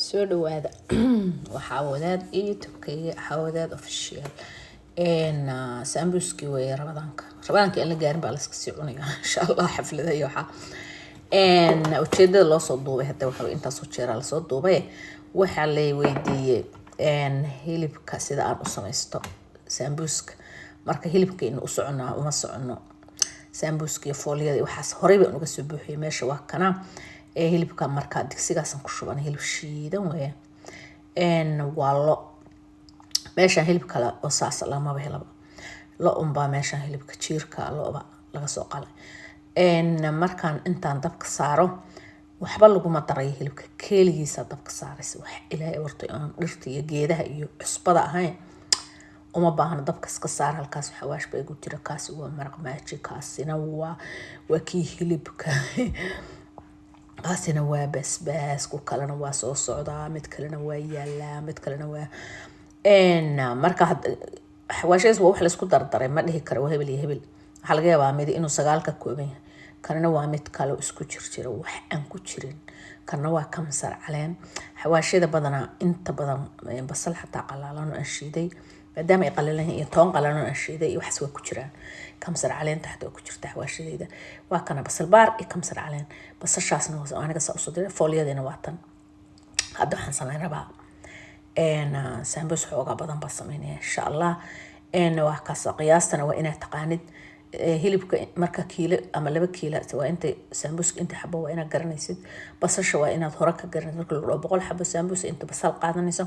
Soo dhawaada, waxaa wadaad YouTube-kayga Xawadaad Official. Sambuuskii weeye Ramadaanka. Ramadaanka in la gaarin baa layska sii cunaya, insha Allah. Xaflada iyo waxaa ujeedada loo soo duubay hadda waxa intaasoo jeeraa lasoo duubay. Waxaa lay weydiiyey hilibka sida aan u samaysto sambuuska. Marka hilibka inu u soconaa, uma socono sambuuska iyo foolyada iyo waxaas. Horey baan uga soo buuxiyay meesha, waa kana hilibka. Marka digsigaasaan ku shuban, hilib shiidan weeye, waa lo. Meeshaan hilib kale oo saas lamaba helaba, lo unbaa meeshaan hilibka jiirka loba laga soo qalay. Markaan intaan dabka saaro, waxba laguma darayo, hilibka keeligiisa dabka saaraysa. Wax Ilaahay abuurtay oon dhirta iyo geedaha iyo cusbada ahayn uma baahno. Dabka iska saar. Halkaas xawaash baa igu jira. Kaasi waa maraq Maggi, kaasina waa kii hilibka, kaasina waa basbaas, ku kalena waa soo socdaa, mid kalena waa yaalaa, mid kalena waa. Marka xawaashadaas waa wax laisku dardaray, ma dhihi karo waa hebel iyo hebel. Waxaa laga yaabaa mid inuu sagaal ka kooban yahay, kanna waa mid kale isku jirjira, wax aan ku jirin. Kanna waa kamsar caleen. Xawaashyada badanaa, inta badan basal xataa qalaalan oo aan shiiday, maadaama ay qalalan yihiin, iyo toon qalalan oo aan shiiday iyo waxaas waa ku jiraan. Kamsar caleenta xataa waa ku jirta xawaashadayda. Waa kana basal baar iyo kamsar caleen. Basashaasna aniga saa usoo diray. Foolyadiina waa tan. Hadda waxaan sameyn rabaa sambuus xoogaa badan baa sameynaya, insha Allah. Waa kaas. Qiyaastana waa inaad taqaanid hilibka. Marka kiilo ama 2 kiilo waa inta sambuuska, inta xabo waa inaad garanaysid. Basasha waa inaad hore ka garanaysid. Marka lagu dhaho 100 xabo sambuus, inta basal qaadanayso,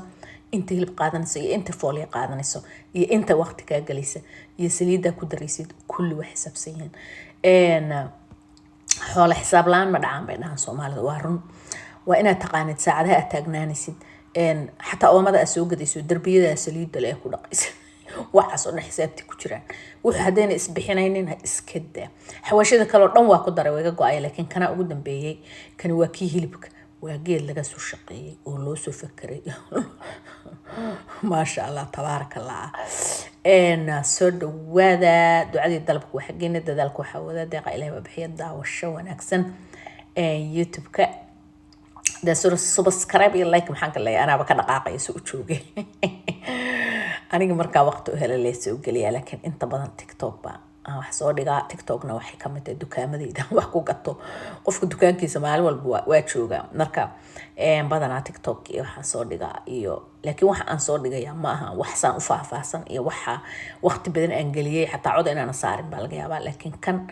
inta hilib qaadanayso iyo inta foolya qaadanayso iyo inta waqti kaa galaysa iyo saliiddaa ku daraysid, kulli waa xisaabsan yihiin. Xoolo xisaab la-aan ma dhacaan bay dhahaan Soomaalida, waa run. Waa inaad taqaanid saacadaha aad taagnaanaysid, xataa oomada aad soo gadayso, darbiyada saliidda le ku dhaqaysa, waxaas oo dhan xisaabtii ku jiraan. Wuxuu haddayna isbixinaynin, ha iska daa. Xawaashada kale oo dhan waa ku daray, waa iga go-ay, laakiin kana ugu dambeeyey. Kani waa kii hilibka, waa geed laga soo shaqeeyey oo loo soo fakeray, maasha Allah, tabaaraka Allah. Soo dhawaada. Ducadii dalabka waa xaggeena, dadaalka waxaa wada deeqa Ilahi waa bixiya. Daawasho wanaagsan. YouTube-ka subscribe iyo like maxaan ka leeyahay? Anaaba ka dhaqaaqaya, soo u joogay aniga. Markaa waqti u hela lee soo geliyaa, laakiin inta badan TikTok baa aan wax soo dhigaa. TikTokna waxay kamid tahay dukaamadayda wax ku gato. Qofka dukaankiisa maalin walba waa joogaa. Marka badanaa TikTok iyo waxaan soo dhigaa iyo, laakiin waxa aan soo dhigaya ma aha waxsaan u faahfaahsan iyo waxa waqti badan aan geliyey. Xataa cod inaana saarin baa laga yaabaa. Laakiin kan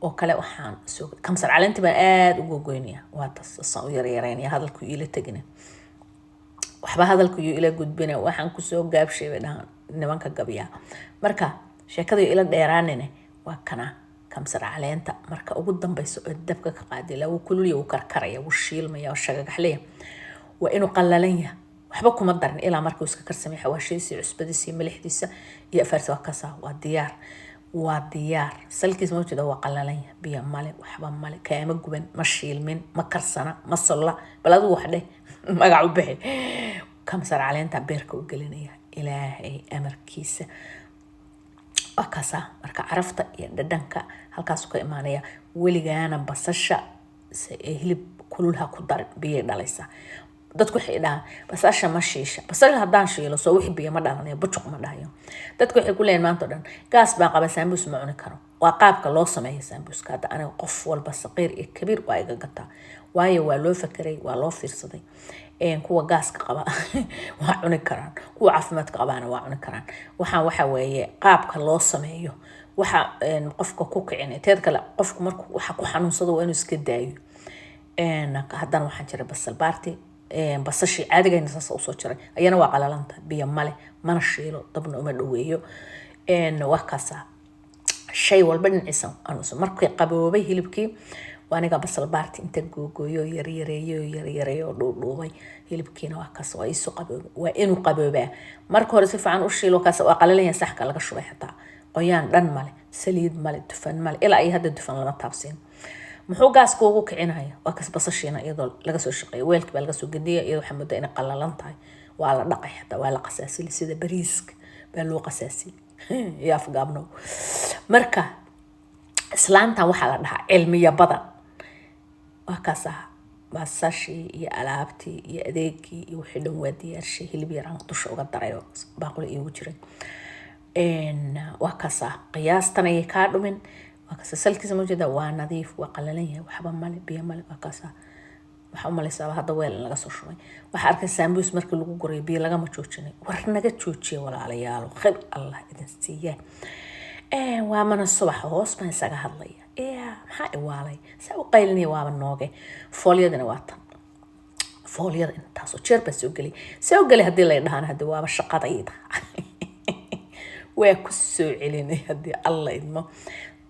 oo kale waxaan soo kamsar caleentii baan aada u gogoynaya. Waa tas saan u yaryareynaya. Hadalku iila tegina, waxba hadalku iyo ila gudbina, waxaan kusoo gaabshay bay dhahaan nimanka gabyaa. Marka sheekada ila dheeraanine, waa kana kamsar caleenta. Marka ugu dambeysa oo dabka ka qaadi la, wuu kululya, wuu karkaraya, wuu shiilmaya oo shagagaxlaya. Waa inuu qallalan yahay, waxba kuma darin ilaa markuu iska karsamay xawaashidiisa iyo cusbadiisa iyo milixdiisa iyo afaarsa. Waa kasaa, waa diyaar, waa diyaar. Salkiis ma jeeda? Waa qallalan yahay, biyo male, waxba male, kaama guban, ma shiilmin, ma karsana, ma solla. Bal adigu wax dheh, magac u bixi. Kamsar caleenta beerka u gelinaya, Ilaahay amarkiisa, waa kaasaa. Marka carafta iyo dhadhanka halkaasu ka imaanaya. Weligaana basasha hilib kulul ha ku darin, biyay dhalaysaa. Dadku waxay dhahaan basasha ma shiisha. Basasha haddaan shiilo, soo wixii biyo ma dhalanayo, bujuq ma dhahayo. Dadku waxay ku leeyihin maanta o dhan gaas baa qaba, saambuus ma cuni karo. Waa qaabka loo sameeyo saambuuska. Hadda aniga qof walba, saqiir iyo kabiir, waa iga gataa, waayo waa loo fakeray, waa loo fiirsaday. Kuwa gaaska qaba waa cuni karaan, kuwa caafimaadka qabaana waa cuni karaan. Waxaan waxa weeye qaabka loo sameeyo waxa qofka ku kicinay. Teed kale, qofku markuu waxa ku xanuunsado waa inuu iska daayo. Haddana waxaan jiray basal baarti, basashii caadigayna saasa usoo jaray, ayana waa qalalanta, biyo male, mana shiilo, dabna uma dhaweeyo. Waa kaasa. Shay walba dhinaciisa aan markii qaboobay hilibkii, aniga basal baarti inta googooyo, yaryareeyo, yaryareeyo oo dhuudhuubay. Hilibkiina waa kaas, waa iisu qaboobay. Waa inuu qaboobaa. Marka hore si fiican u shiilo. Kaas waa qalalan, saxka laga shubay, xitaa qoyaan dhan male, saliid male, dufan male. Ilaa iyo hadda dufan lama taabsiin. Muxuu gaaska ugu kicinaya? Waa kas basashiina iyadoo laga soo shaqeeya, weelkii baa laga soo gediya, iyadoo waxaa moodaa inay qalalan tahay. Waa la dhaqay, xataa waa la qasaasili, sida bariiska baa loo qasaasili iyo afgaabnow. Marka islaantan waxaa la dhahaa cilmiya badan, waa kaas ah. Basashii iyo alaabtii iyo adeegii iyo wixii dhan waa diyaarshay. Hilib yaraan dusha uga daray oo baaquli iigu jiray. Waa kaasaa, qiyaastan ayay kaa dhumin. Waa kaasa salkiisa, ma jeeda? Waa nadiif, waa qalalan yahay, waxba male, biyo male. Waa kaasaa. Waxaa u malaysaaba hadda weel in laga soo shubay. Waxaa arkay saambuus markii lagu gurayo biyo lagama joojinay. War naga joojiya, walaalayaalo, khayr Allah idin siiya. Waa mana subax, hoos baan isaga hadlaya. Ya, maxaa iwaalay saa u qaylinaya? Waaba nooge. Foolyadana waa tan. Foolyada intaasoo jeer baa soo gelay, soo gelay. Haddii lay dhahaan, hadii waaba shaqadayda, waa ku soo celinay haddii Alla idmo.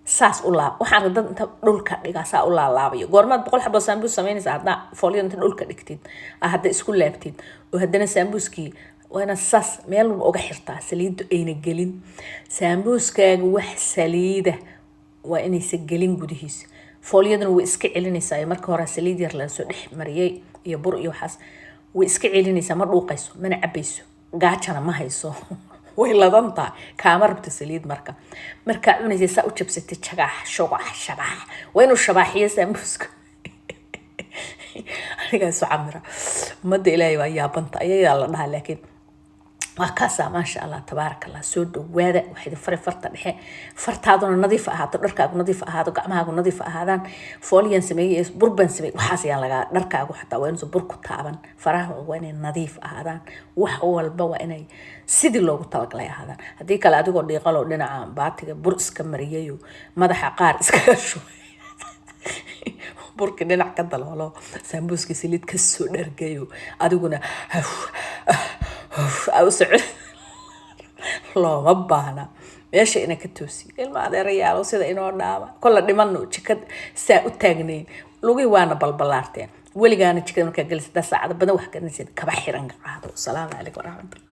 Saas u laab. Waxaan dad inta dhulka dhigaa saa u laalaabayo. Goormaad 100 xabo saambuus samaynaysaa haddaa foolyada inta dhulka dhigtid, aa hadda isku laabtid oo haddana saambuuskii waa inaad saas meel walba uga xirtaa, saliiddu ayna gelin saambuuskaaga. Wax saliida waa inaysa gelin gudihiisa. Foolyaduna way iska celinaysaa. Marka hore saliid yar laga soo dhex mariyay iyo bur iyo waxaas way iska celinaysaa. Ma dhuuqayso, mana cabayso, gaajana ma hayso, way ladan tahay, kaama rabto saliid. Marka markaa cunaysa, saa u jabsatay, jagaax shugax shabaax. Waa inuu shabaaxiyo saambuuska. Anigaa isu camira, ummadda Ilaahay waa yaabanta ayagaa la dhahaa, laakiin waa kaasaa. Maasha Allah, tabaaraka Allah. Soo dhawaada. Waxay idin faray farta dhexe, fartaaduna nadiif ahaato, dharkaagu nadiif ahaado, gacmahaagu nadiif ahaadaan. Fooliyaan sameeyey, burbaan sameeyey, waxaas ayaan lagaa. Dharkaagu xataa waa inuusan bur ku taaban. Faraha waa inay nadiif ahaadaan. Wax walba waa inay sidii loogu talagalay ahaadaan. Haddii kale adigoo dhiiqaloo dhinaca baatiga bur iska mariyayo, madaxa qaar iskaga shubay, burkii dhinac ka daloolo, saambuuskii saliid kasoo dhargayo, adiguna u socon, looma baahna. Meesha ina ka toosiyo, ilma adeerayaalo, sida inoo dhaama kolla dhimano. Jikad saa u taagnayn, lugii waana balbalaarteen. Weligaana jikada markaa gelaysa, hadaa saacado badan wax garanaysid, kaba xiran qaado. Asalaamu calaykum waraxmatullah.